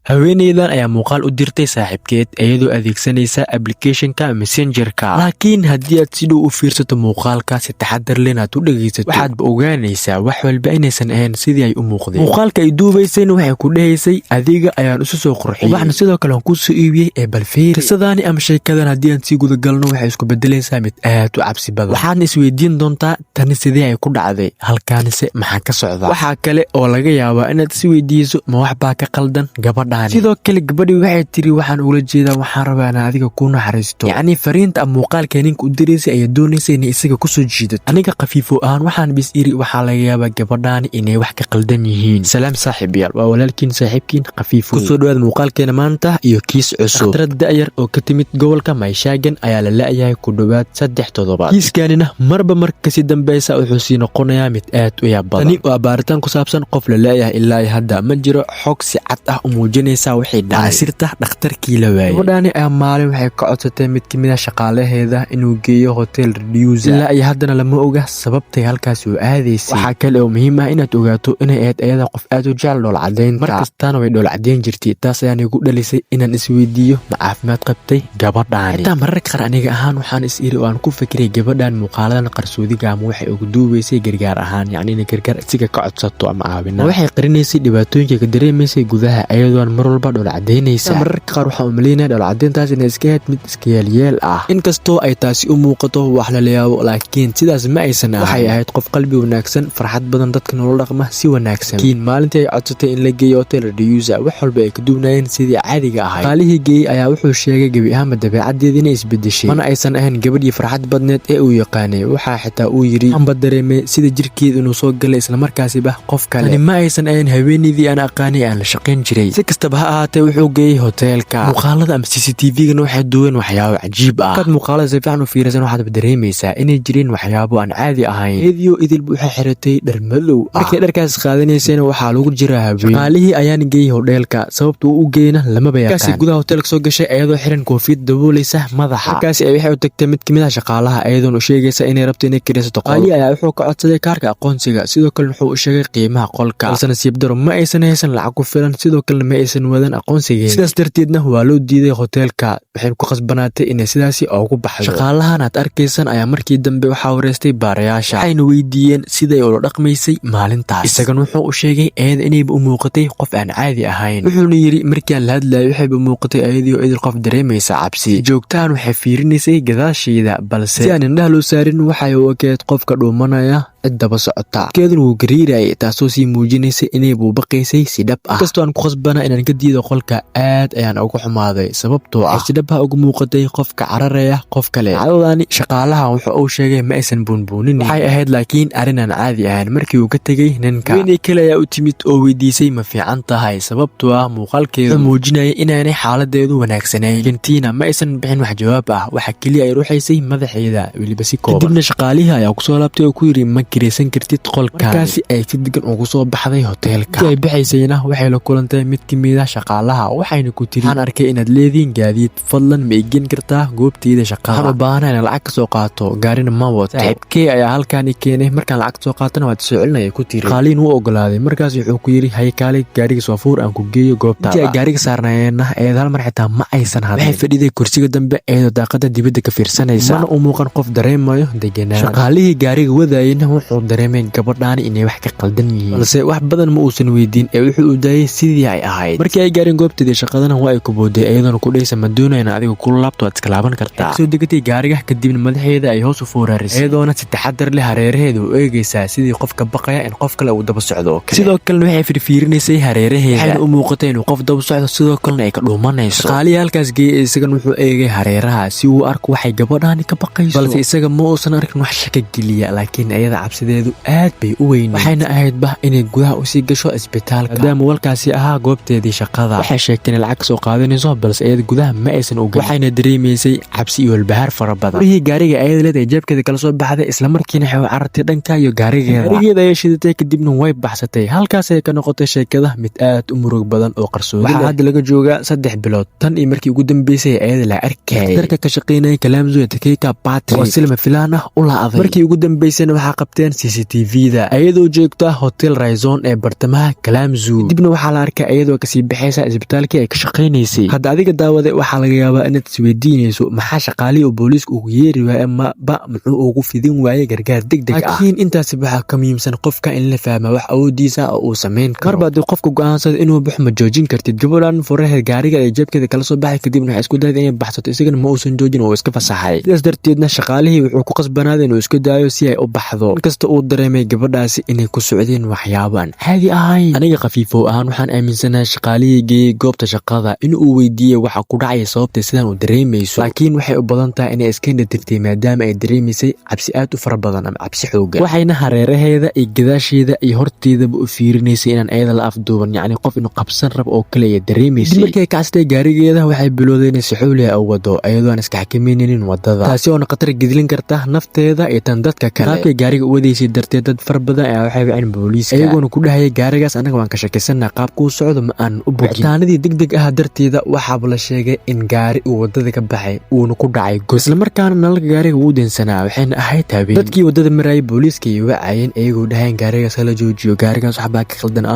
Haweeneydan ayaa muuqaal u dirtay saaxiibkeed iyadoo adeegsanaysa applicationka Messengerka, laakiin haddii aad si dhow u fiirsato muuqaalka, si taxadar leh aad u dhegaysato, waxaadba ogaanaysaa wax walba inaysan ahayn sidii ay u muuqdeen. Muuqaalka ay duubaysayna waxay ku dhehaysay: "Adiga ayaan isu soo qurxiyey, waxna sidoo kale aan kuu soo iibiyey, ee bal fiiri." Qisadaani ama sheekadan haddii aan sii gudagalno, waxay isku bedelaysaa mid aad u cabsi badan. Waxaadna isweydiin doontaa: tani sidee ay ku dhacday? Halkaanise maxaa ka socda? Waxaa kale oo laga yaabaa inaad is weydiiso: ma wax baa ka qaldan gabadhaani? Sidoo kale gabadhii waxay tiri: "Waxaan ula jeedaa, waxaan rabaa inaan adiga kuu naxariisto." Yacni fariinta ama muuqaalka ninka u diraysay ayaa doonaysa inay isaga kusoo jiidato. Aniga khafiifo ahaan waxaan bis iri: waxaa laga yaabaa gabadhaani inay wax ka qaldan yihiin. Salaam saaxiibayaal, waa walaalkiin, saaxiibkiin Khafiifo. Kusoo dhawaad muuqaalkeena maanta iyo kiis cusub. Dhakhtarad da'yar oo ka timid gobolka Michigan ayaa la la'yahay ku dhowaad 3 toddobaad. Kiiskanina marba marka kasii dambeysa wuxuu sii noqonayaa mid aad u yaab badan. Tani waa baaritaan ku saabsan qof la la'yahay. Ilaa hadda ma jiro xog si cad ah u muujinaysa wixii dhacay, sirta dhakhtarkii la waayay. Gabadhaani ayaa maalin waxay ka codsatay mid kamid ah shaqaalaheeda inuu geeyo Hotel Redusa. Ilaa iyo haddana lama oga sababtay halkaasi u aadaysay. Waxaa kale oo muhiim ah inaad ogaato inay ahayd ayada qof aad u jecel dhoolcadaynta, mar kastaana way dhoolcadayn jirtay. Taas ayaan igu dhalisay inaan isweydiiyo: ma caafimaad qabtay gabadhaani? Xitaa mararka qaar aniga ahaan waxaan is iri oo aan ku fikiray: gabadhan muuqaaladan qarsoodiga ama waxay ugu duubaysay gargaar ahaan, yacni inay gargaar isiga ka codsato ama caawinaa, waxay qarinaysay dhibaatooyinka ka dareemaysay gudaha, iyadoon mar walba dhoolcadaynaysa? Mararka qaar waxaan umaleynaya dhoolcadayntaas inay iska ahayd mid iska yeelyeel ah. Inkastoo ay taasi u muuqato wax lala yaabo, laakiin sidaas ma aysan ahayn. Waxay ahayd qof qalbi wanaagsan, farxad badan, dadka nolol dhaqma si wanaagsan. Laakiin maalintii ay codsatay in la geeyo Hotel Redusa, wax walba ay ka duwnaayeen sidii caadiga ahayd. Shaqaalihii geeyey ayaa wuxuu sheegay gebi ahaanba dabeecaddeeda inay isbedeshay, mana aysan ahayn gabadhii farxad badneed ee uu yaqaanay. Waxaa xitaa uu yidhi: "Waxaanba dareemay sida jirkeeda inuu soo galay islamarkaasiba qof kale. Tani ma aysan ahayn haweeneydii aan aqaanay, aan la shaqayn jiray." Si kastaba ha ahaatee, wuxuu geeyey hoteelka. Muuqaalada ama CCTV-gana waxay duween waxyaabo cajiib ah. Markaad muuqaalada si fiican u fiirisan, waxaad dareemaysaa inay jireen waxyaabo aan caadi ahayn. Eediyo idilba waxay xiratay dhar madow ah. Markay dharkaas qaadanaysayna waxaa lagu jiraa habeen. Shaqaalihii ayaana geeyey hodheelka, sababta uu u geeyna lamaba yaqaan. Markaasi gudaha hoteelka soo gashay ayadoo xiran koofiyad daboolaysa madaxa. Markaasi ay waxay u tagtay mid kamid ah shaqaalaha, ayadoon u sheegaysa inay rabto inay kiraysato qol. Shaqaalihii ayaa wuxuu ka codsaday kaarka aqoonsiga, sidoo kalena wuxuu u sheegay qiimaha qolka, balse nasiib daro ma aysan haysan lacag ku filan, sidoo kalena ma aysan wadan aqoonsigeeda. Sidaas darteedna waa loo diiday hoteelka, waxayna ku khasbanaatay inay sidaasi ugu baxdo. Shaqaalahan aad arkaysan ayaa markii dambe waxaa wareystay baarayaasha, waxayna weydiiyeen siday ula dhaqmaysay maalintaas. Isagana wuxuu u sheegay ayada inayba u muuqatay qof aan caadi ahayn. Wuxuuna yidhi: "Markii aan la hadlayay, waxayba muuqatay ayadii oo idil qof dareemaysa cabsi joogtaan. Waxay fiirinaysay gadaasheeda, balse si aan indhaha loo saarin waxay u ekeed qofka dhuumanaya cid daba socota. Keeduna wuu gariirayay, taasoo sii muujinaysay inay buubaqaysay si dhab ah. Inkastoo aan ku khasbana inaan ka diido qolka, aad ayaan uga xumaaday, sababtoo ah si dhab ah ugu muuqatay qofka cararaya qof kale." Dhacdadani shaqaalaha wuxuu uu sheegay ma aysan buunbuunin, waxay ahayd laakiin arrin aan caadi ahayn. Markii uu ka tegey ninka, haweeney kale ayaa u timid oo weydiisay ma fiican tahay, sababtoo ah muuqaalkeedu wuxuu muujinayay inaanay xaaladeedu wanaagsanayn. Gentina ma aysan bixin wax jawaab ah, waxa keliya ay ruuxaysay madaxeeda, weliba si kooban. Kadibna shaqaalihii ayaa kusoo laabtay oo ku yidhi: "Ma kiraysan kartid qolka." Markaasi ay si degan ugu soo baxday hoteelka. Intii ay baxaysayna waxay la kulantay mid ka mid ah shaqaalaha, waxayna ku tiri: "Waxaan arkay inaad leedihiin gaadiid, fadlan ma igeen kartaa goobtayda shaqada? Waxaan u baahanahay inaan lacag ka soo qaato, gaarina ma wato. Saaxiibkee ayaa halkaan i keenay, markaan lacag soo qaatana waad soo celinaya," ku tiri. Shaqaalihiin wuu ogolaaday. Markaas wuxuu ku yidhi: "Hay kaalay, gaariga soo fuur, aan ku geeyo goobtaada." Intii ay gaariga saarnaayeenna eed hal mar xitaa ma aysan hadlin. Waxay fadhiday kursiga dambe iyadoo daaqada dibadda ka fiirsanaysa, mana u muuqan qof dareemayo deganaan. Shaqaalihii gaariga wadayena wuxuu dareemay gabadhaani inay wax ka qaldan yihiin, balse wax badan ma uusan weydiin ee wuxuu u daayay sidii ay ahayd. Markii ay gaareen goobteedii shaqadana, waa ay kubooday iyadoona ku dhaysa: "Ma doonayna adiga kula laabto, waad iska laaban kartaa." Soo degatay gaariga, kadibna madaxeeda ay hoos u fooraarisay, iyadoona si taxadar leh hareeraheeda u eegaysaa, sidii qofka baqaya in qof kale uu daba socdo oo kale. Sidoo kalena waxay firfiirinaysay hareeraheeda, waxayna u muuqatay inuu qof daba socdo, sidoo kalena ay ka dhuumanayso. Shaqaalihii halkaas geeyey isagan wuxuu eegay hareeraha si uu arko waxay gabadhaani ka baqayso, balse isaga ma uusan arkin wax shaka geliya. Laakiin iyada cabsideedu aad bay u weyneyd, waxayna ahaydba inay gudaha usii gasho isbitaalka, maadaama walkaasi ahaa goobteedii shaqada. Waxay sheegtay inay lacag kasoo qaadanayso, balse iyada gudaha ma aysan u gelin, waxayna dareemaysay cabsi iyo walbahaar fara badan. Furihii gaariga ayada leedahay jeebkeeda kala soo baxday, islamarkiina waxay u carartay dhanka iyo gaarigeeda. Gaarigeeda ayay shidatay, kadibna way baxsatay. Halkaas ay ka noqotay sheekada mid aad u murug badan oo qarsoodi. Waxaa hadda laga joogaa 3 bilood tan iyo markii ugu dambeysay ayada la arkayay. Darka ka shaqaynayay Kalamazoo, Takeka Patrick, oo si lama filaan ah u la'aday. Markii ugu dambeysayna waxaa qabtay qabteen CCTV-da iyadoo joogta Hotel Radisson ee bartamaha Kalamazoo. Kadibna waxaa la arkay iyadoo kasii baxaysa isbitaalkii ay ka shaqaynaysay. Hadda adiga daawade, waxaa laga yaabaa inaad isweydiinayso maxaa shaqaalihii uu booliisku ugu yeeri waayey amaba muxuu ugu fidin waayey gargaar deg deg ah. Laakiin intaasi waxaa ka muhiimsan qofka in la fahma wax awoodiisa oo uu samayn karo. Marba haddii qofka go'aansada inuu baxo, ma joojin kartid. Gabadhan furaheed gaariga ay jeebkeeda kala soo baxay, kadibna waxay isku dayday inay baxsato. Isagana ma uusan joojin oo iska fasaxay. Sidaas darteedna shaqaalihii wuxuu ku qasbanaaday inuu iska daayo si ay u baxdo, inkasta uu dareemay gabadhaasi inay ku socdeen waxyaabaan caadi ahayn. Aniga khafiifow ahaan waxaan aaminsanahay shaqaalihii geeyey goobta shaqada in uu weydiiyey waxa ku dhacaya, sababtay sidan uu dareemayso. Laakiin waxay u badan tahay inay iska indhatirtay, maadaama ay dareemaysay cabsi aad u fara badan ama cabsi xoogan, waxayna hareeraheeda iyo gadaasheeda iyo horteedaba u fiirinaysay inaan ayada la afduuban, yacni qof inuu qabsan rabo oo kale ay dareemaysay. Markii ay kacsatay gaarigeeda, waxay bilowday inay si xowliha u wado, iyadoo aan iska xakameyneynin wadada, taasi oona khatar gedlin karta nafteeda iyo tan dadka kale. Qaabkay gaariga u wadaysay darteed, dad fara badan ayaa waxay waceen booliiska, iyagoona ku dhahayay gaarigaas annaga waan ka shakisana, qaabkuu socdo ma aan u bogin. Wicitaanadii deg deg ah darteeda, waxaaba la sheegay in gaari uu wadada ka baxay uuna ku dhacay god, islamarkaana nalalka gaariga wuu deensanaa, waxayna ahayd habeen. Dadkii wadada marayay booliiska ay wacayeen, iyagoo dhahayeen gaarigaas hala joojiyo, gaarigaas waxbaa ka khaldan.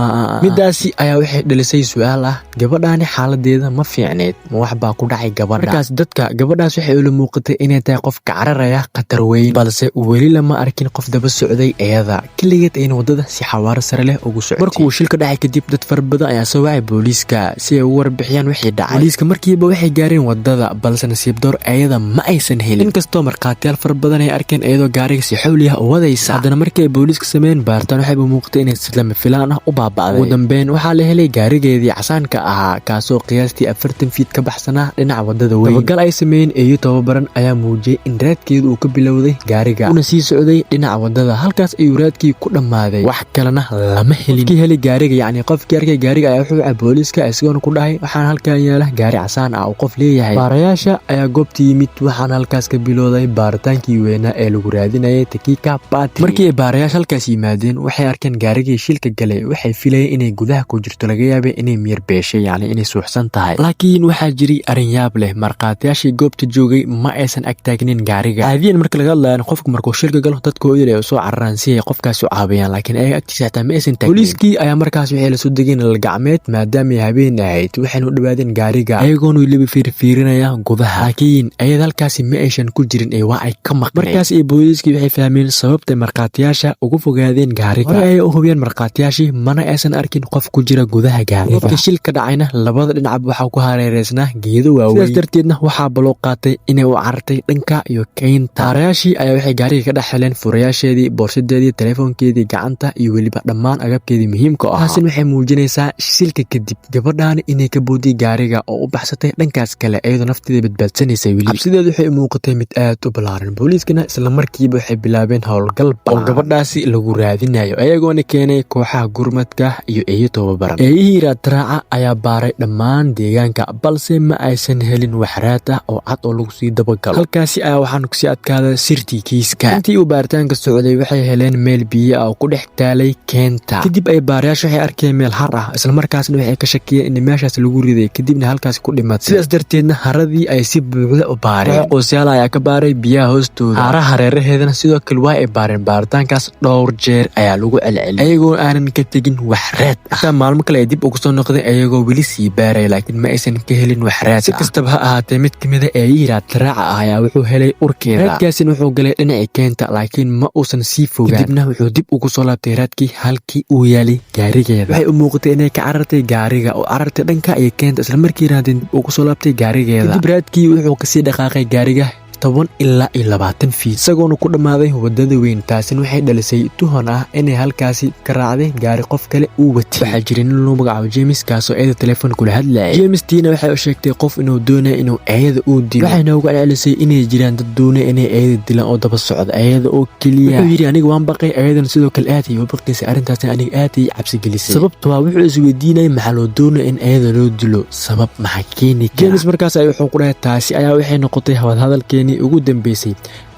Midaasi ayaa waxay dhalisay su-aal ah: gabadhaani xaaladeeda ma fiicneed? Ma wax baa ku dhacay gabadha? Markaas dadka gabadhaas waxay ula muuqatay inay tahay qof ka cararaya khatar weyn, balse weli lama arkin qof daba socday iyada. Keligeed ayna wadada si xawaaro sare leh ugu socotay. Markuu shilka dhacay kadib, dad fara badan ayaa soo wacay booliiska si ay ugu warbixiyaan wixii dhacay. Booliiska markiiba waxay gaareen wadada, balse nasiib door ayada ma aysan helin. Inkastoo markhaatiyaal fara badan ay arkeen iyadoo gaariga si xawli ah u wadaysa, haddana markii ay booliiska sameeyeen baaritaan, waxayba muuqatay inay si lama filaan ah u baaba'day. Ugu dambeyn waxaa la helay gaarigeedii casaanka ahaa, kaasoo qiyaastii 40 feet ka baxsanaa dhinaca wadada weyn. Dabagal ay sameeyeen eeyo tababaran ayaa muujiyey in raadkeedu uu ka bilowday gaariga una sii socday dhinaca wadada. Halkaas ayuu raadkii ku dhammaaday, wax kalena lama helin. Qofkii helay gaariga, yacni qofkii arkay gaariga, ayaa wuxuu wacay booliiska, isagoona ku dhahay waxaan halkan yaala gaari casaan ah oo qof leeyahay. Baarayaasha ayaa goobta yimid, waxaana halkaas ka bilowday baaritaankii weynaa ee lagu raadinayay Takika Bati. Markii ay baarayaasha halkaas yimaadeen, waxay arkeen gaarigii shilka galay. Waxay filayeen inay gudaha ku jirto, laga yaabay inay miyir beeshay, yacni inay suuxsan tahay. Laakiin waxaa jiray arrin yaab leh: markhaatiyaashii goobta joogay ma aysan ag taagnin gaariga. Caadiyan marka laga hadlayan, qofku markuu shilka galo, dadkooda ay soo cararaan si ay qofkaasi u caawiyaan, laakiin ayaga agtiisa xitaa ma aysan taagnin. Booliiskii ayaa markaas waxay lasoo degeen nalal gacmeed, maadaama ay habeen ahayd, waxayna u dhawaadeen gaariga ayagoona weliba fiirfiirinaya gudaha. Laakiin ayada halkaasi ma aysan ku jirin ee waa ay ka maqnayd. Markaas iyo booliiskii waxay fahmeen sababtay markhaatiyaasha ugu fogaadeen gaariga. Hore ayay u hubiyeen markhaatiyaashii, mana aysan arkin qof ku jira gudaha gaariga. Qofka shil ka dhacayna labada dhinacba waxaa ku hareereysnaa geedo waaweyn, sidaas darteedna waxaa baloo qaatay inay u carartay dhanka iyo keynta. Baarayaashii ayaa waxay gaariga ka dhex heleen furayaasheedii, boorsadeedii, telefoonkeedii gacanta iyo weliba dhammaan agabkeedii muhiimka u ahaa. Taasina waxay muujinaysaa shilka kadib gabadhaani inay ka boodiyey gaariga oo u baxsatay dhankaas kale, iyadoo nafteeda badbaadsanaysay. Weli cabsideedu waxay u muuqatay mid aad u ballaaran. Booliiskana isla markiiba waxay bilaabeen howlgal oo gabadhaasi lagu raadinayo, iyagoona keenay kooxaha gurmadka iyo eeyo tababaran. Eeyihii raadraaca ayaa baaray dhammaan deegaanka, balse ma aysan helin wax raad ah oo cad oo lagu sii dabagalo. Halkaasi ayaa waxaan kusii adkaaday sirtii kiiska. Intii uu baaritaanka socday, waxay heleen meel biyo ah oo ku dhex taalay keenta. Kadib ay baarayaashu waxay arkeen meel har ah, islamarkaasna waxay ka shakiyeen in meeshaas lagu riday, kadibna halkaasi ku dhimatay. Sidaas darteedna haradii ay si buuxda u baareen. Qoosyaal ayaa ka baaray biyaha hoostooda, haaraha hareeraheedana sidoo kale waa ay baareen. Baaritaankaas dhowr jeer ayaa lagu celceliyay, ayagoo aanan ka tegin wax raad ah. Xitaa maalmo kale ay dib ugu soo noqdeen ayagoo weli sii baaraya, laakiin ma aysan ka helin wax raad. Si kastaba ha ahaatee, mid kamid a eeyihii raadraaca ah ayaa wuxuu helay urkeeda. Raadkaasina wuxuu galay dhinacii keenta, laakiin ma uusan sii fogaan. Kadibna wuxuu dib ugu soo laabtay raadkii halkii uu yaalay gaarigeeda. Waxay u muuqatay inay ka carartay gaariga oo carartay dhanka iyo keenta, islamarkiina haddii dib ugu soo laabtay gaarigeeda. Kadib raadkii wuxuu kasii dhaqaaqay gaariga 10 ilaa iyo 20 feet, isagoona ku dhammaaday wadada weyn. Taasina waxay dhalisay tuhon ah inay halkaasi ka raacday gaari qof kale uu watay. Waxaa jiray nin loo magacaabo James, kaasoo eeda telefoon kula hadlayay. James tiina waxay u sheegtay qof inuu doonaya inuu eeyada uu dilo, waxayna uga celcelisay inay jiraan dad doonaya inay eeyada dilaan oo daba socda eeyada oo keliya. Wuxuu yidhi aniga waan baqay, eeyadana sidoo kale aad ayay u baqaysay. Arrintaasna aniga aad ayay cabsi gelisay, sababto ah wuxuu isweydiinayay maxaa loo doonaya in eeyada loo dilo, sabab maxaa keeni kara? James markaas ay wuxuu ku dhahay taasi ayaa waxay noqotay wadahadalkeenii ugu dambeysay.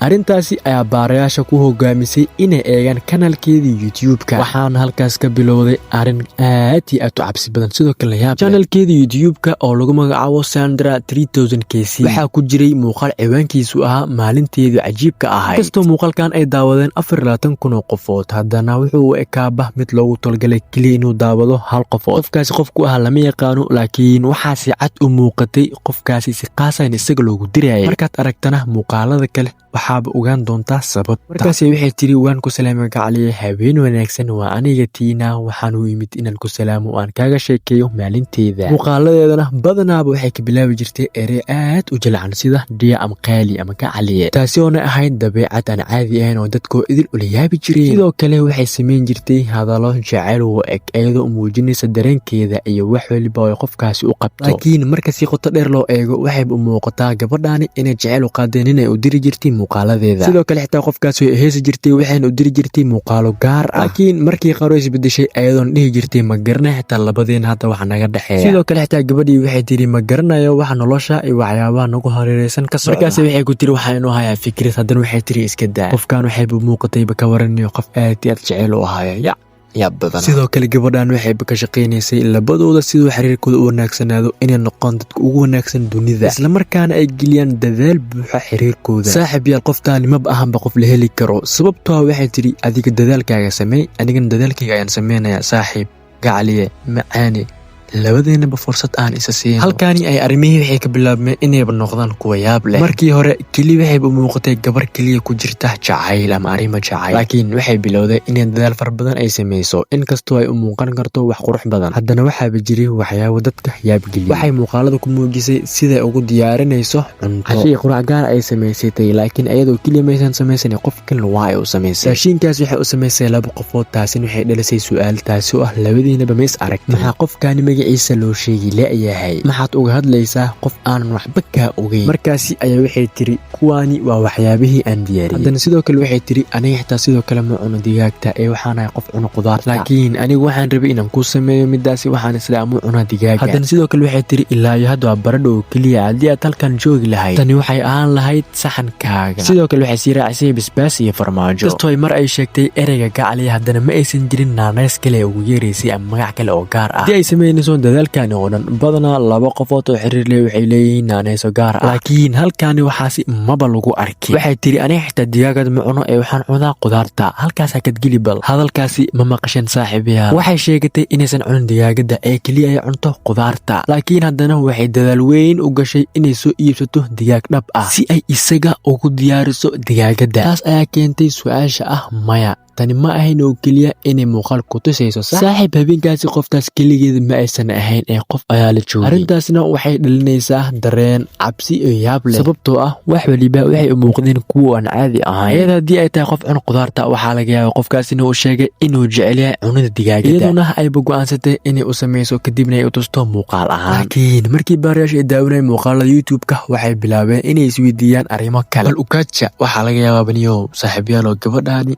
Arrintaasi ayaa baarayaasha ku hogaamisay inay eegaan kanalkeedii YouTube-ka. Waxaana halkaas ka bilowday arrin aad iyo aad u cabsi badan, sidoo kale yaab. Channelkeedii YouTube-ka oo lagu magacaabo Sandra 3000 KC waxaa ku jiray muuqaal ciwaankiisu ahaa "Maalinteedu cajiibka ahayd". Inkastoo muuqaalkan ay daawadeen 24,000 oo qofood, haddana wuxuu u ekaaba mid loogu talagalay keliya inuu daawado hal qofood. Qofkaasi qofku ahaa lama yaqaano, laakiin waxaase cad u muuqatay qofkaasi si qaasan isaga loogu dirayay. Markaad aragtana muuqaalada kale, waxaaba ogaan doontaa sabab. Markaasi waxay tiri: "Waan ku salaamay gacaliye, habeen wanaagsan, waa aniga Tiina. Waxaan u imid inaan ku salaamo oo aan kaaga sheekeeyo maalinteeda." Muuqaaladeedana badanaaba waxay ka bilaabi jirtay erey aad u jilcan, sida dear ama qaali ama gacaliye, taasi oona ahayd dabeecad aan caadi ahayn oo dadkoo idil ula yaabi jireen. Sidoo kale waxay samayn jirtay hadallo jacayl u eg, iyadoo muujinaysa dareenkeeda iyo wax waliba ay qofkaasi u qabto. Laakiin marka si qoto dheer loo eego, waxayba u muuqataa gabadhaani inay jacayl u qaadeen inay u diri jirtay muuqaaladeeda. Sidoo kale xitaa qofkaas way heesi jirtay, waxayna u diri jirtay muuqaalo gaar ah. Laakiin markii qaro isbedeshay, ayadoon dhihi jirtay: "Ma garanay xitaa labadeen hadda wax naga dhexeeya." Sidoo kale xitaa gabadhii waxay tiri: "Ma garanayo waxa nolosha iyo waxyaabaha nagu hareereysan ka socda." Markaas waxay ku tiri: "Waxaa inuu hayaa fikrad." Haddana waxay tiri: "Iska daa." Qofkan waxayba muuqatayba ka waranayo qof aad iyo aad jeceyl u ahaayo ya yaab badan. Sidoo kale gabadhan waxayba ka shaqaynaysay labadooda siduu xiriirkooda u wanaagsanaado, inay noqon dadka ugu wanaagsan dunida, islamarkaana ay geliyaan dadaal buuxa xiriirkooda. Saaxiib yaal, qoftaani maba ahanba qof la heli karo, sababtoo waxay tidhi: "Adiga dadaalkaaga sameey, anigana dadaalkayga ayaan sameynaya. Saaxiib, gacaliye, macaane, labadeenaba fursad aan isa siino." Halkaani ay arrimihii waxay ka bilaabmeen inayba noqdaan kuwa yaab leh. Markii hore keli waxayba u muuqatay gabar keliya ku jirta jacayl ama arrimo jacayl, laakiin waxay bilowday inay dadaal fara badan ay samayso. Inkastoo ay u muuqan karto wax qurux badan, haddana waxaaba jiray waxyaabo dadka yaabgeliyay. Waxay muuqaalada ku muujisay siday ugu diyaarinayso cunto, cashii qurac gaar ay samaysatay, laakiin iyadoo keliya maysan samaysan, qof kalena waa ay u samaysay. Raashinkaas waxay u samaysay laba qofood. Taasina waxay dhalisay su-aal, taasi oo ah: labadiinaba mays aragtay? Maxaa qofkaani magaciisa loo sheegi la'yahay? Maxaad uga hadlaysaa qof aanan waxba kaa ogeyn? Markaasi ayaa waxay tiri: "Kuwaani waa waxyaabihii aan diyaariyey." Haddana sidoo kale waxay tiri: "Aniga xitaa sidoo kale ma cuno digaagta ee waxaan ahay qof cuno qudaarta, laakiin anigu waxaan rabay inaan kuu sameeyo midaasi, waxaan isla amu cunaa digaaga." Haddana sidoo kale waxay tiri: "Ilaa iyo hadda waa baradho oo keliya. Haddii aad halkan joogi lahayd, tani waxay ahaan lahayd saxankaaga." Sidoo kale waxay sii raacisay basbaas iyo farmaajo. Kastoo ay mar ay sheegtay ereyga gacaliya, haddana ma aysan jirin naanays kale ugu yeeraysay ama magac kale oo gaar ah. Haddii ay samaynayso dadaalkani oo dhan, badanaa laba qofood oo xiriir leh waxay leeyihiin naanayso gaar ah, laakiin halkaani waxaasi maba lagu arkin. Waxay tiri: "Aniga xitaa digaagad ma cuno ee waxaan cunaa qudaarta." Halkaasaa kadgeli. Bal hadalkaasi ma maqashan, saaxiibayaal? Waxay sheegatay inaysan cunin digaagada ee keliya ay cunto qudaarta, laakiin haddana waxay dadaal weyn u gashay inay soo iibsato digaag dhab ah si ay isaga ugu diyaariso digaagada. Taas ayaa keentay su-aasha ah: maya, tani ma ahayn oo keliya inay muuqaal ku tusayso. Saaxiib, habeenkaasi qoftaas keligeeda ma aysan ahayn ee qof ayaa la joogay. Arrintaasna waxay dhalinaysaa dareen cabsi iyo yaab leh, sababtoo ah wax waliba waxay u muuqdeen kuwa aan caadi ahayn. Iyada haddii ay tahay qof cun qudaarta, waxaa laga yaaba qofkaasina uu sheegay inuu jecel yahay cunida digaagada, iyaduna ayba go'aansatay inay u samayso, kadibna ay u tusto muuqaal ahaan. Laakiin markii baarayaasha ay daawanayeen muuqaalada YouTube-ka, waxay bilaabeen inay isweydiiyaan arrimo kale. Bal ukaja, waxaa laga yaabaa baniyow, saaxiibyaal, oo gabadhaani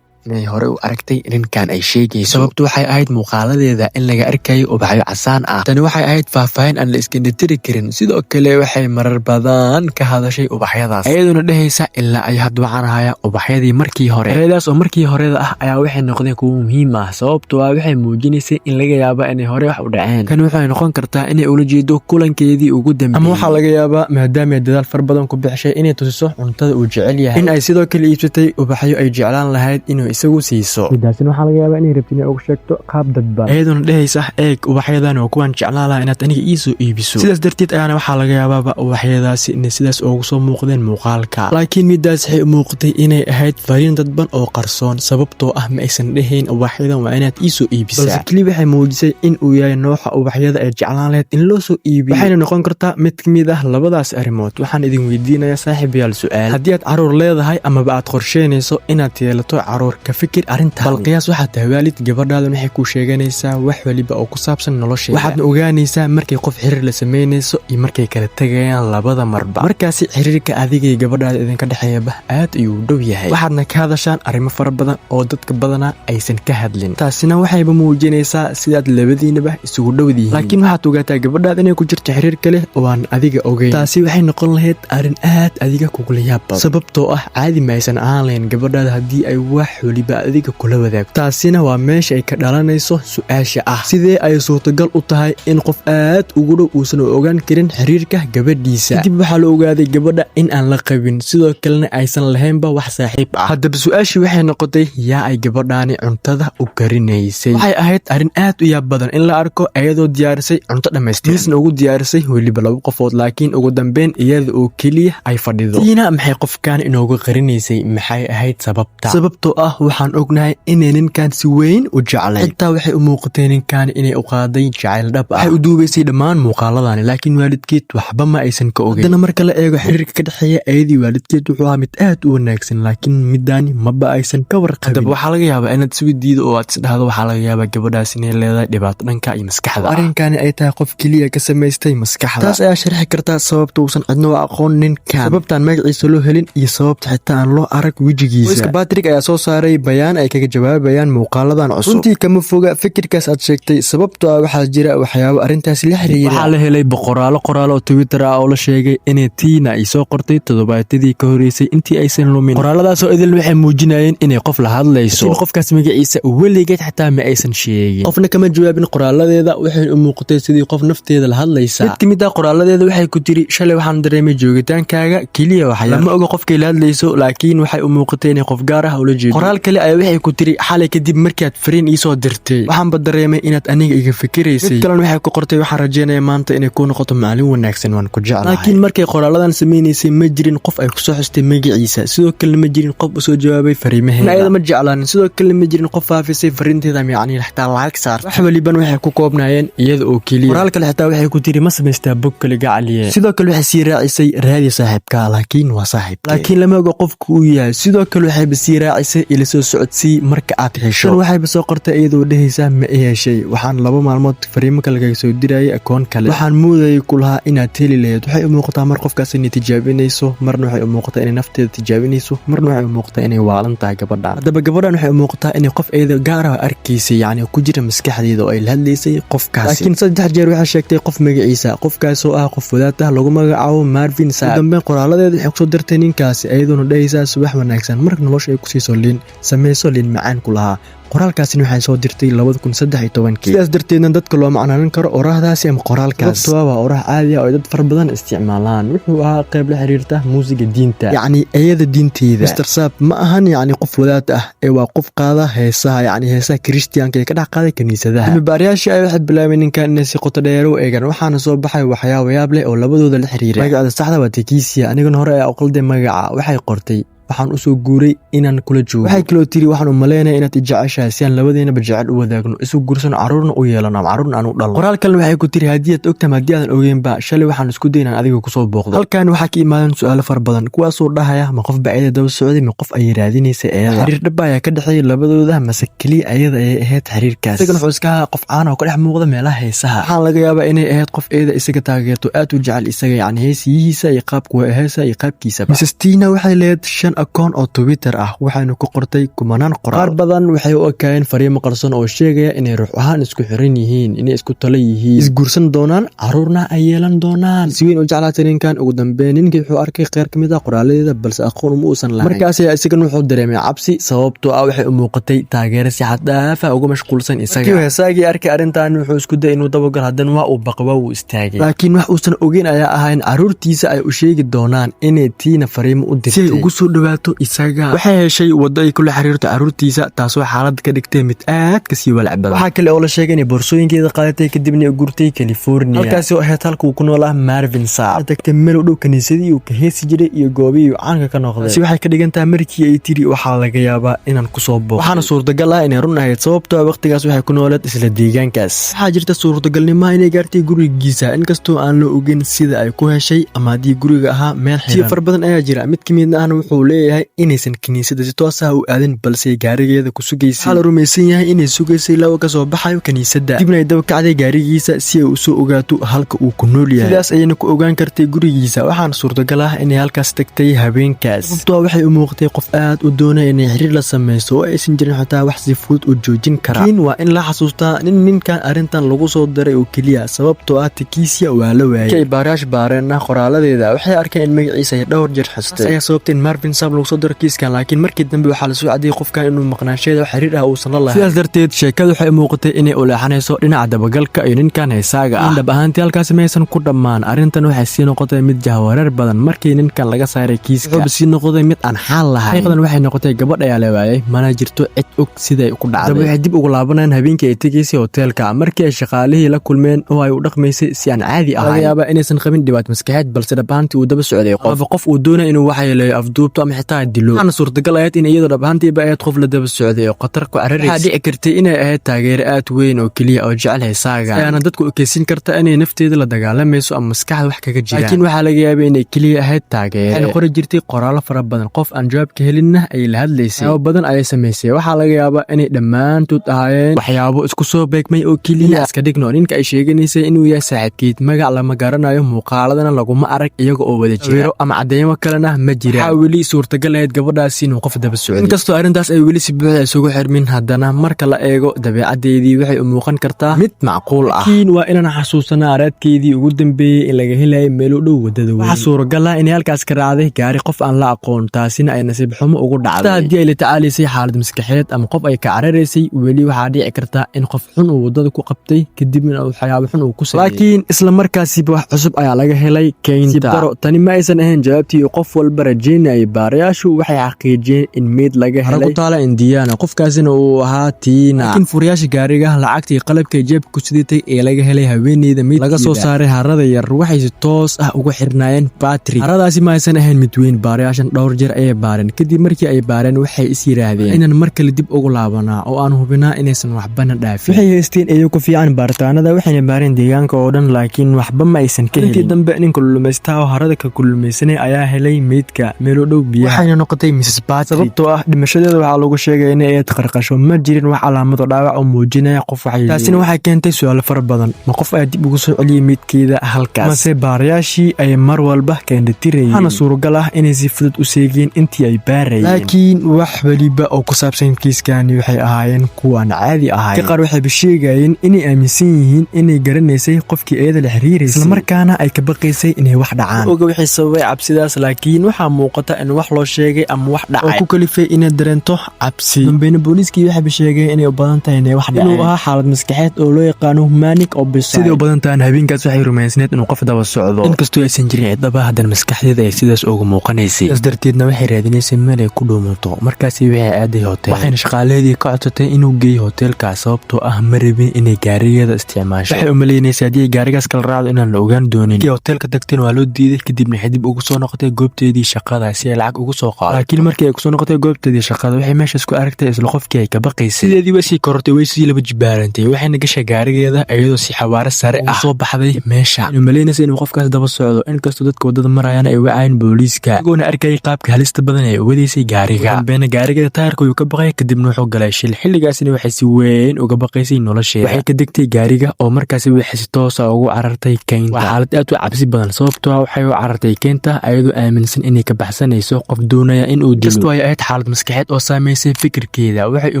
inay hore u aragtay ninkan ay sheegayso. Sababtu waxay ahayd muuqaaladeeda in laga arkayo ubaxyo casaan ah. Tani waxay ahayd faahfaahin aan la iskindhatiri karin. Sidoo kale waxay marar badan ka hadashay ubaxyadaas, iyaduna dhehaysa: "Ilaa ay hadda waxaan hayaa ubaxyadii markii hore." Ereyadaas oo markii horeda ah ayaa waxay noqdeen kuwo muhiim ah, sababtoo ah waxay muujinaysay in laga yaaba inay hore wax u dhaceen. Kani waxay noqon kartaa inay ula jeedo kulankeedii ugu dambeeyey, ama waxaa laga yaabaa maadaama ay dadaal far badan ku bixishay inay tusiso cuntada uu jecel yahay, in ay sidoo kale iibsatay ubaxyo ay jeclaan lahayd inuu isagu siiso. Midaasina waxaa laga yaabaa inay rabti inay ugu sheegto qaab dadban, iyaduna dhehaysa: "Eeg, ubaxyadan waa kuwaan jeclaan lahaa inaad aniga iisoo iibiso." Sidaas darteed ayaana waxaa laga yaabaaba ubaxyadaasi inay sidaas ugu soo muuqdeen muuqaalka. Laakiin midaas waxay u muuqatay inay ahayd fariin dadban oo qarsoon, sababtoo ah ma aysan dhehayn "Ubaxyadan waa inaad iisoo iibisaa", balse keli waxay muujisay in uu yahay nooca ubaxyada ay jeclaan lahayd in loo soo iibiyo. Waxayna noqon kartaa mid ka mid ah labadaas arrimood. Waxaan idin weydiinayaa, saaxiibayaal, su-aal: haddii aad caruur leedahay amaba aad qorsheynayso inaad yeelato caruur kale. Ka fikir arrintan. Bal qiyaas, waxaad tahay waalid, gabadhaadan waxay kuu sheeganaysaa wax waliba oo ku saabsan nolosheeda. Waxaadna ogaanaysaa markay qof xiriir la samaynayso iyo markay kala tegayaan labada marba. Markaasi xiriirka adiga iyo gabadhaada idinka dhexeeyaba aad ayuu u dhow yahay, waxaadna ka hadashaan arrimo fara badan oo dadka badanaa aysan ka hadlin. Taasina waxayba muujinaysaa sidaad labadiinaba isugu dhowdihiin. Laakiin waxaad ogaataa gabadhaad inay ku jirto xiriir kale oo aan adiga ogeyn. Taasi waxay noqon lahayd arrin aad adiga kugula yaab badan, sababtoo ah caadi ma aysan ahaan lahayn gabadhaada haddii ay wax waliba adiga kula wadaagto. Taasina waa meesha ay ka dhalanayso su-aasha ah: sidee ay suurtagal u tahay in qof aad ugu dhow uusan ogaan karin xiriirka gabadhiisa? Kadib waxaa la ogaaday gabadha in aan la qabin, sidoo kalena aysan lahaynba wax saaxiib ah. Haddaba su-aashii waxay noqotay: yaa ay gabadhaani cuntada u karinaysay? Waxay ahayd arrin aad u yaab badan in la arko iyadoo diyaarisay cunto dhammaystiran, miisna ugu diyaarisay weliba laba qofood, laakiin ugu dambeyn iyada oo keliya ay fadhido. Tiina maxay qofkan inooga qarinaysay? Maxay ahayd sababta? Sababtoo ah waxaan ognahay inay ninkan si weyn u jeclay. Xitaa waxay u muuqatay ninkan inay u qaaday jacayl dhab ah. Waxay u duubaysay dhammaan muuqaaladani, laakiin waalidkeed waxba ma aysan ka ogeyn. Haddana marka la eego xiriirka ka dhexeeya ayadii waalidkeed, wuxuu ahaa mid aad u wanaagsan, laakiin midaani maba aysan ka warqabin. Haddaba waxaa laga yaabaa inaad isweydiido oo aad isdhahdo, waxaa laga yaabaa gabadhaas inay leedahay dhibaato dhanka iyo maskaxda, arrinkani ay tahay qof keliya ka samaystay maskaxda. Taas ayaa sharxi karta sababta uusan cidno u aqoon ninkan, sababtaan magaciisa loo helin iyo sababta xitaa aan loo arag wejigiisa. Qoyska Patrick ayaa soo saaray bayaan ay kaga jawaabayaan muuqaaladan cusub. Runtii kama foga fikirkaas aad sheegtay, sababtoo ah waxaa jira waxyaabo arrintaasi la xiriira. Waxaa la helay boqoraalo qoraalo oo Twitter ah oo la sheegay inay Tiina ay soo qortay toddobaadyadii ka horeysay intii aysan lumin. Qoraaladaasoo idil waxay muujinayeen inay qof la hadlayso, laakiin qofkaas magaciisa weligeed xitaa ma aysan sheegin. Qofna kama jawaabin qoraaladeeda. Waxay u muuqatay sidii qof nafteeda la hadlaysa. Mid ka mid ah qoraaladeeda waxay ku tiri: "Shalay waxaan dareemay joogitaankaaga keliya waxyar." Lama oga qofkay la hadlayso, laakiin waxay u muuqatay inay qof gaar ah ula jeedo. Qoraal kale ayaa waxay ku tiri: "Xalay kadib markaad fariin iisoo dirtay, waxaanba dareemay inaad aniga iga fikiraysay." Mid kalena waxay ku qortay: "Waxaan rajeynaya maanta inay kuu noqoto maalin wanaagsan, waan ku jeclahay." Laakiin markay qoraaladan samaynaysay, ma jirin qof ay kusoo xustay magaciisa, sidoo kalena ma jirin qof usoo jawaabay fariimaheeda. Ayada ma jeclaanin, sidoo kalena ma jirin qof faafisay fariinteeda ama yacni xitaa like saartay. Wax waliban waxay ku koobnaayeen iyada oo keliya. Qoraal kale xitaa waxay ku tiri: "Ma samaystaa bog kale, gacaliye?" Sidoo kale waxay sii raacisay: "Raadi saaxiibka." Laakiin waa saaxiibkee? Laakiin lama oga qofku uu yahay. Sidoo kale waxayba sii raacisay: "Ila soo socodsii marka aad hesho." Tan waxayba soo qortay iyadoo dhehaysa: "Ma i heshay? Waxaan 2 maalmood fariimo kale kaga soo dirayay akoon kale, waxaan moodayay kulahaa inaad heli lahayd." Waxay u muuqataa mar qofkaas inay tijaabinayso, marna waxay u muuqataa inay nafteeda tijaabinayso, marna waxay u muuqataa inay waalan tahay gabadhan. Haddaba gabadhan waxay u muuqataa inay qof iyada gaar ah arkaysay, yacni ku jira maskaxdeeda oo ay la hadlaysay qofkaasi. Laakiin 3 jeer waxay sheegtay qof magaciisa, qofkaasoo ah qof wadaad ah lagu magacaabo Marvin Sapp. Ugu dambeyn qoraaladeeda waxay kusoo dirtay ninkaasi iyadoona dhahaysaa: "Subax wanaagsan, marka nolosha ay kusiiso liin, sameyso liin macaan," ku lahaa. Qoraalkaasina waxay soo dirtay 2013-kii. Sidaas darteedna dadka loo macnaanin karo oraahdaasi ama qoraalkaas, sababtoo waa oraah caadi ah oo ay dad fara badan isticmaalaan. Wuxuu ahaa qayb la xiriirta muusiga diinta, yacni iyada diinteeda. Mr Sapp ma ahan yacni qof wadaad ah ee waa qof qaada heesaha, yacni heesaha Kristiyaanka ee ka dhex qaaday kiniisadaha. Cilmibaarayaashii ay waxay bilaabeen ninkan inay si qoto dheer u eegaan, waxaana soo baxay waxyaabo yaab leh oo labadooda la xiriira. Magaceeda saxda waa Tekisia, anigana hore ayaa u qalday magaca. Waxay qortay: "Waxaan usoo guuray inaan kula joogo." Waxay kaloo tiri: "Waxaan u malaynaya inaad i jeceshahay, si aan labadeenaba jecel u wadaagno, isu guursano, carruurna u yeelano ama carruurna aan u dhalno." Qoraal kalena waxay ku tiri: "Haddii aad ogtahay, haddii aadan ogeynba, shalay waxaan isku day inaan adiga kusoo booqdo." Halkan waxaa ka imaadan su-aalo fara badan, kuwaasoo dhahaya: ma qof ba ayada daba socday? Ma qof ayay raadinaysay ayada? Xiriir dhaba ayaa ka dhexeeyay labadooda, mase keliya ayada ayay ahayd xiriirkaas? Isagana wuxuu iska ahaa qof caan oo ka dhex muuqda meelaha heesaha. Waxaan laga yaabaa inay ahayd qof eeda isaga taageerto, aad u jecel isaga, yacni heesiyihiisa iyo qaabku waa heesa iyo qaabkiisaba. Mrs Tina waxay lahayd shan akoon oo Twitter ah, waxaynu ku qortay kumanaan qoraal. Qaar badan waxay u ekaayeen fariimo qarsoon oo sheegaya inay ruux ahaan isku xiran yihiin, inay isku talo yihiin, isguursan doonaan, caruurna ay yeelan doonaan. Si weyn u jeclaatay ninkan. Ugu dambeyn ninkii wuxuu arkay qeyr ka mid ah qoraaladeeda, balse aqoon uma uusan lahayn. Markaas ayaa isagan wuxuu dareemay cabsi, sababtoo ah waxay u muuqatay taageero si xad dhaaf ah uga mashquulsan isaga. Markii heesaagii arkay arrintan, wuxuu isku dayay inuu dabagalo, haddana waa uu baqay, waa uu istaagay. Laakiin wax uusan ogeyn ayaa ahaa in caruurtiisa ay u sheegi doonaan inay Tiina fariimo u dirtay si ay ugu soo dhawaato isaga. Waxay heshay waddo ay kula xiriirto caruurtiisa, taasoo xaalad ka dhigtay mid aad kasii walaac badan. Waxaa kale oo la sheegay inay boorsooyinkeeda qaadatay, kadibna gurtay California, halkaasi oo ahayd halka uu ku noolaa Marvin Sapp. Tagtay meel u dhow kaniisadii uu ka heesi jiray iyo goobihii uu caanka ka noqday. Si waxay ka dhigan tahay markii ay tiri: "Waxaa laga yaabaa inaan kusoo booqdo." Waxaana suurtagal ah inay run ahayd, sababtoo ah waqtigaas waxay ku nooleed isla deegaankaas. Waxaa jirta suurtagalnimo inay gaartay gurigiisa, inkastoo aan la ogeyn sida ay ku heshay ama haddii guriga ahaa meel xiran. Far badan ayaa jira. Mid ka midna ahna wuxuu leeyahay leeyahay inaysan kiniisadda si toos ah u aadin, balse gaarigeeda ku sugaysay. Waxaa la rumaysan yahay inay sugaysay lawa ka soo baxayo kiniisadda, dibna ay daba kacday gaarigiisa si ay usoo ogaato halka uu ku nool yahay. Sidaas ayayna ku ogaan kartay gurigiisa, waxaana suurtagal ah inay halkaas tagtay habeenkaas, sababtoo waxay u muuqatay qof aad u doonaya inay xiriir la samayso oo aysan jirin xitaa wax si fudud u joojin kara. Laakiin waa in la xasuustaa in ninkan arrintan lagu soo daray oo keliya, sababtoo ah Tikiisia waa la waayay. Markii ay baarayaasha baareenna qoraaladeeda, waxay arkeen in magaciisa ay dhowr jeer xustay. Ayaa sababtay in Marvin Sapp lagu soo daro kiiskan, laakiin markii dambe waxaa lasoo cadiyey qofkan inuu maqnaansheeda wax xiriir ah uusan la lahayn. Sidaas darteed sheekadu waxay u muuqatay inay u leexanayso dhinaca dabagalka iyo ninkan heesaaga ah. Dhab ahaantii halkaasi maysan ku dhammaan. Arrintan waxay sii noqotay mid jahwareer badan markii ninkan laga saaray kiiska. Wuxuuba sii noqday mid aan xaal lahayn. Xaqiiqdan waxay noqotay gabadh ayaa la waayay, mana jirto cid og siday ku dhacday. Daba waxay dib ugu laabanayaan habeenkii ay tegaysay hoteelka, markii ay shaqaalihii la kulmeen oo ay u dhaqmaysay si aan caadi ahayn. Laga yaabaa inaysan qabin dhibaato maskaxeed, balse dhab ahaantii uu daba socday qof uu doonaya inuu waxyeeleeyo, afduubto ama xitaa dilo. Waxaana suurtagal ahayd in iyadoo dhab ahaantiiba ahayd qof la daba socday oo khatar ku cararaysa. Waxaa dhici kartay inay ahayd taageero aad weyn oo keliya oo jecel heesaaga, ayaana dadku ekeysin karta inay nafteeda la dagaalamayso ama maskaxda wax kaga jiraan, laakiin waxaa laga yaabay inay keliya ahayd taageere. Waxayna qori jirtay qoraallo fara badan, qof aan jawaab ka helinna ayay la hadlaysay. Waxyaabo badan ayay samaysay. Waxaa laga yaabaa inay dhammaantood ahaayeen waxyaabo isku soo beegmay oo keliya. Iska dhigno ninka ay sheeganaysay inuu yahay saaxiibkeed. Magac lama garanayo, muuqaaladana laguma arag iyaga oo wada jira, ama cadeymo kalena ma jiraan. Waxaa weli suurtagal ahayd gabadhaasi inuu qof daba socday. Inkastoo arrintaas ay weli si buuxda isugu xirmin, haddana marka la eego dabeecaddeedii waxay u muuqan kartaa mid macquul ah. Laakiin waa inaan xasuusanaa araadkeedii ugu dambeeyey in laga helayay meel u dhow waddada weyn. Waxaa suuragal ah inay halkaas ka raacday gaari qof aan la aqoon, taasina ay nasiib xumo ugu dhacday. Xitaa haddii ay la tacaalaysay xaalad maskaxeed ama qof ay ka cararaysay, weli waxaa dhici karta in qof xun uu waddada ku qabtay, kadibna waxyaabo xun uu ku sameeyey. Laakiin isla markaasiba wax cusub ayaa laga helay keynta. Daro tani ma aysan ahayn jawaabtii qof walba rajaynayay. Baarayaashu waxay xaqiijiyeen in meyd laga helay ku taala Indiana, qofkaasina uu ahaa Tiina. Laakiin furayaasha gaariga, lacagtii, qalabka jeebka ku sidatay ee laga helay haweeneyda meydkeeda laga soo saaray harada yar waxay si toos ah ugu xirnaayeen Patrick. Haradaasi ma aysan ahayn mid weyn. Baarayaashan dhowr jeer ayay baareen. Kadib markii ay baareen, waxay is yiraahdeen inaan mar kale dib ugu laabanaa oo aan hubinaa inaysan waxbana dhaafin. Waxay haysteen eeyo ku fiican baaritaanada, waxayna baareen deegaanka oo dhan, laakiin waxba ma aysan ka helin. Intii dambe nin kullumaystaha oo harada ka kullumaysanay ayaa helay meydka meel u dhow biyaha, waxayna noqotay Mrs Patrick, sababtoo ah dhimashadeeda waxaa lagu sheegay inay ahayd qarqasho. Ma jirin wax calaamado dhaawac oo muujinaya qof waxyeelay. Taasina waxay keentay su'aalo fara badan: ma qof ayaa dib ugu soo celiyey meydkeeda halkaas, mase baarayaashii ay mar walba kaindhatirayeen? Waxaana suuragal ah inay si fudud u seegeen intii ay baarayeen. Laakiin wax weliba oo ku saabsan kiiskani waxay ahaayeen kuwaan caadi ahayn. Ka qaar waxayba sheegayeen inay aaminsan yihiin inay garanaysay qofkii iyada la xiriiraysay, islamarkaana ay ka baqaysay inay wax dhacaan. Oga wixii sababay cabsidaas, laakiin waxaa muuqata in wax loo sheegay ama wax dhacay oo ku kalifay inay dareento cabsi. Dambeyna booliiskii waxayba sheegeen inay u badan tahay inay wax dhaceen, inuu ahaa xaalad maskaxeed oo loo yaqaano manic episode. Sidai u badan tahan habeenkaas waxay rumaysneed inuu qof daba socdo, inkastoo aysan jirin ciddaba, haddana maskaxdeeda ay sidaas uga muuqanaysay. Sidaas darteedna waxay raadinaysay meel ay ku dhuumato. Markaasi waxay aaday hotel, waxayna shaqaalaheedii ka codsatay inuu geeyo hoteelkaas, sababtoo ah ma rabin inay gaarigeeda isticmaasho. Waxay u maleynaysay haddii ay gaarigaas kala raacdo inaan la ogaan doonin. Markii hoteelka tagteen waa loo diiday. Kadibna waxay dib ugu soo noqotay goobteedii shaqada si ay lacag ugu soo qaado. Laakiin markii ay kusoo noqotay goobteedii shaqada, waxay meeshaas ku aragtay isla qofkii ay ka baqaysay. Sideedii way sii korortay, way sii laba jibaarantay, waxayna gashay gaarigeeda iyadoo si xawaare sare ah soo baxday meesha. Inuu malaynaysa inuu qofkaas daba socdo, inkastoo dadka waddada marayana ay wacayeen booliiska, iyagoona arkayay qaabka halista badan ee wadaysay gaariga. Dambeena gaarigeeda taayarka ayuu ka baqay, kadibna wuxuu galay shil. Xilligaasina waxay si weyn uga baqaysay nolosheeda. Waxay ka degtay gaariga oo markaasi waxay si toosa ugu carartay keynta. Waa xaalad aad u cabsi badan, sababtoo ah waxay u carartay keynta ayadoo aaminsan inay ka baxsanayso qof doonaya in uu dilo. Kastoo ay ahayd xaalad maskaxeed oo saamaysay fikirkeeda, waxay u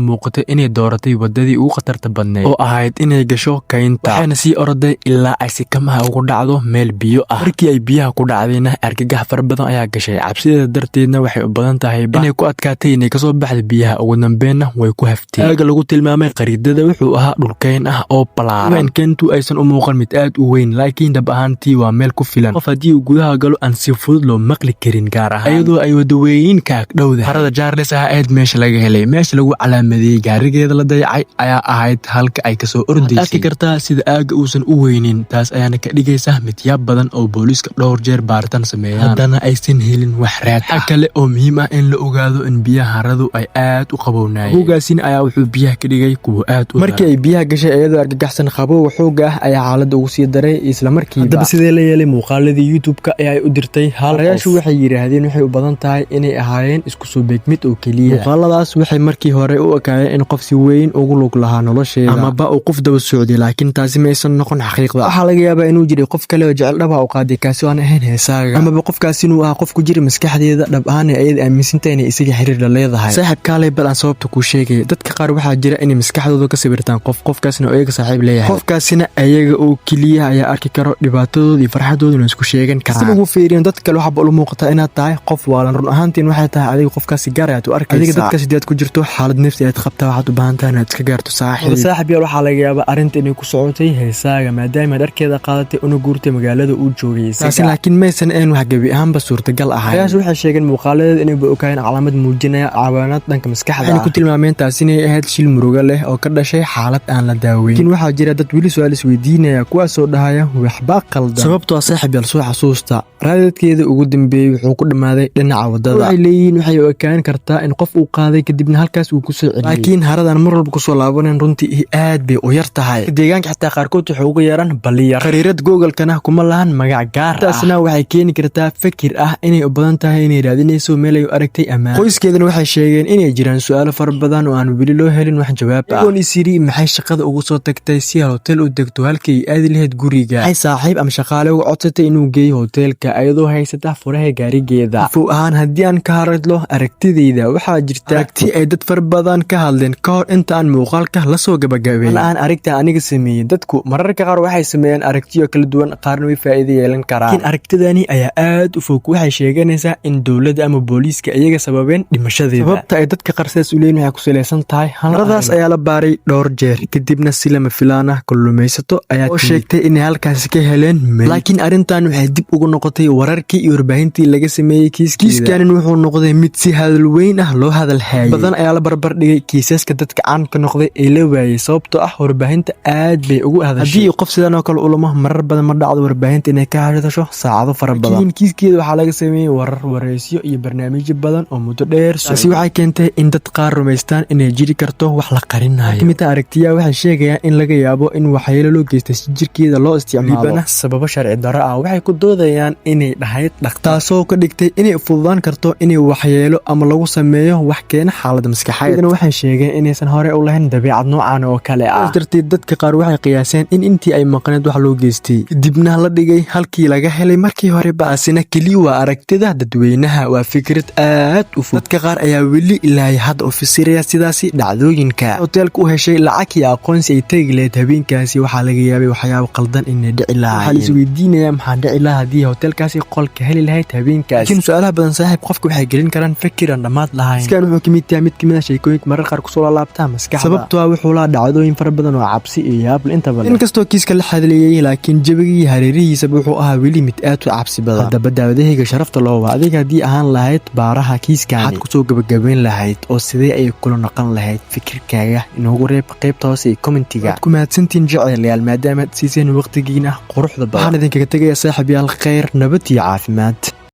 muuqatay inay dooratay wadadii ugu khatarta badneyd oo ahayd inay gasho keynta. Waxayna sii oroday ilaa ay si kamaha ugu dhacdo meel biyo ah. Markii ay biyaha ku dhacdayna, argagax fara badan ayaa gashay. Cabsideeda darteedna waxay u badan tahayba inay ku adkaatay inay kasoo baxda biyaha. Ugu dambeenna way ku haftay. Aaga lagu tilmaamay khariidada wuxuu ahaa dhulkeyn ah oo balaaran. Keyntu aysan u muuqan mid aad u weyn, laakiin dhab ahaantii waa meel ku filan qof haddii uu gudaha galo aan si fudud loo maqli karin, gaar ahaan iyadoo ay wadaweyinka agdhowda. Harada Charles ah ahayd meesha laga helay. Meesha lagu calaamadeeyey gaarigeeda la dayacay ayaa ahayd halka ay kasoo ordaysay. Arki kartaa sida aaga uusan u weynin, taas ayaana ka dhigaysa mid yaab badan oo booliiska dhowr jeer baaritaan sameeyaan, haddana aysan helin wax raad ah. Waxa kale oo muhiim ah in la ogaado in biyaha haradu ay aad u qabownaayeen. Qabowgaasina ayaa wuxuu biyaha ka dhigay kuwa aad u markii ay biyaha gashay iyadoo argagaxsan, qabowga xoogga ah ayaa xaaladda ugu sii daray isla markiiba. Haddaba sidee la yeelay muuqaaladii YouTube-ka ee ay u dirtay hal? Baarayaashu waxay yidhaahdeen waxay u badan tahay tahay inay ahaayeen isku soo beegmid oo keliya. Muuqaaladaas waxay markii hore u ekaayeen in qof si weyn ugu lug lahaa nolosheeda amaba uu qof daba socday, laakiin taasi ma aysan noqon xaqiiqda. Waxaa laga yaabaa inuu jiray qof kale oo jecel dhaba u qaaday, kaasi oo aan ahayn heesaaga, amaba qofkaasi inuu ahaa qof ku jira maskaxdeeda, dhab ahaan ee ayada aaminsantahay inay isaga xiriir la leedahay. Saaxiib, kaalay bal aan sababta kuu sheegaya. Dadka qaar waxaa jira inay maskaxdooda ka sawirtaan qof, qofkaasna oo iyaga saaxiib leeyahay, qofkaasina ayaga oo keliya ayaa arki karo, dhibaatadooda iyo farxadooduna isku sheegan karaan. Si lagu fiiriyo dad kale, waxaaba ula muuqataa inaad tahay qof waalan. Run ahaantiin waxay tahay adiga qofkaasi gaar ayaad u arkaysaa. Adiga dadkaas hadii aad ku jirto xaalad nafsi aad qabtaa, waxaad u baahan tahay inaad iska gaarto, saaxiib. Saaxiib yaal, waxaa laga yaabaa arrinta inay ku socotay heesaaga, maadaama dharkeeda qaadatay una guurtay magaalada uu joogay taasi, laakiin maysan ahayn wax gebi ahaanba suurtagal ahayn. Odayaashu waxay sheegeen muuqaaladeeda inayba ogaayeen calaamad muujinaya caawinaad dhanka maskaxda, waxayna ku tilmaameen taasi inay ahayd shil murugo leh oo ka dhashay xaalad aan la daaweyn. Laakiin waxaa jira dad weli su-aal isweydiinaya, kuwaasoo dhahaya waxba qaldan, sababtoo ah, saaxiib yaal, soo xasuusta raadadkeeda ugu dambeeyey wuxuu ku dhammaaday dhinaca wadada. Waxay leeyihiin waxay u ekaan kartaa in qof uu qaaday, kadibna halkaas uu kusoo celiyey, laakiin haradan mar walba kusoo laabanayn runtii aad bay u yar tahay. Deegaanka xitaa qaarkood waxay uga yeeraan baliyar, khariirad Google-kana kuma lahan magac gaar ah. Taasna waxay keeni kartaa fikir ah inay u badan tahay inay raadinayso meel ay u aragtay ammaan. Qoyskeedana waxay sheegeen inay jiraan su-aalo fara badan oo aan weli loo helin wax jawaab ah. Iyagoon is yiri maxay shaqada ugu soo tagtay si hotel u degto halkay aadi lahayd guriga? Maxay saaxiib ama shaqaale uga codsatay inuu geeyo hoteelka iyadoo haysata furaha gaarigeeda? Fow ahaan, haddii aan ka hadlo aragtidayda, waxaa jirta aragti ay dad fara badan ka hadleen ka hor inta aan muuqaalka lasoo gabagabeyn. Aan aragta aniga sameeyey, dadku mararka qaar waxay sameeyaan aragtiyo kala duwan, qaarna way faa'iido yeelan karaan, laakiin aragtidani ayaa aad u fog. Waxay sheeganaysaa in dowladda ama booliiska iyaga sababeen dhimashadeeda. Sababta ay dadka qaar sidaas u leeyihin waxay ku salaysan tahay haradaas ayaa la baaray dhowr jeer, kadibna si lama filaan ah kalluumaysato ayaa oo sheegtay inay halkaasi ka heleen meyd. Laakiin arrintan waxay dib ugu noqotay wararkii iyo warbaahintii laga sameeyey kiiskeeda. Kiiskanin wuxuu noqday mid si hadal weyn ah loo hadal hayay. Badan ayaa la barbar dhigay kiisaska dadka caanka noqday ee la waayey, sababtoo ah warbaahinta aad bay ugu hadashay. Haddii qof sidan oo kale ulamo, marar badan ma dhacdo warbaahinta inay ka hadasho saacado fara badan, laakiin kiiskeeda waxaa laga sameeyey warar, wareysyo iyo barnaamijyo badan oo muddo dheer. Taasi waxay keentay in dad qaar rumaystaan inay jiri karto wax la qarinayo. Kamid ah aragtiyaha waxay sheegayaan in laga yaabo in waxyeelo loo geystay si jirkeeda loo isticmaalo, libana sababo sharci darro ah. Waxay ku doodayaan inay dhahayd dhaqtar, taasoo ka dhigtay inay fududaan karto inay waxyeelo ama lagu sameeyo wax keena xaalad maskaxeed. Waxay sheegeen inaysan hore u lahayn dabeecad noocan oo kale ah. Darteed dadka qaar waxay qiyaaseen in intii ay maqneed wax loo geystay, kadibna la dhigay halkii laga helay markii hore. Baasina keliya waa aragtida dadweynaha, waa fikrad aad u fog. Dadka qaar ayaa weli ilaahay hadda u fasiraya sidaasi dhacdooyinka. Hoteelka u heshay lacag iyo aqoonsi ay tegi lahayd habeenkaasi, waxaa laga yaabay waxyaabo qaldan inay dhici lahaayeen. Waxaa la isweydiinayaa maxaa dhici lahaa haddii hoteelkaasi qolka heli lahayd habeenkaasi. Laakiin su-aalaha badan, saaxiib, qofka waxay gelin karaan fikir aan dhammaad lahayn. Iskan wuxuu kamid yahay mid kamid ah sheekooyinka marar qaar kusoo laalaabtaa maskaxda, sababtoo ah wuxuu lahaa dhacdooyin fara badan oo cabsi iyo yaab leh intaba. Inkastoo kiiska la xadleeyey, laakiin jabigii hareerihiisaba wuxuu ahaa weli mid aad u cabsi badan. Haddaba daawadahayga sharafta loowa, adiga haddii ahaan lahayd baaraha kiiskani, maxaad kusoo gabagabeyn lahayd oo sidee ayay kula noqon lahayd? Fikirkaaga inoogu reeb qaybta hoose ee commentiga. Waad ku mahadsantihiin, jecelayaal, maadaamaad siiseen waqtigiina quruxda badan. Waxaan idinkaga tegayaa, saaxiib yaal, khayr, nabad iyo caafimaad.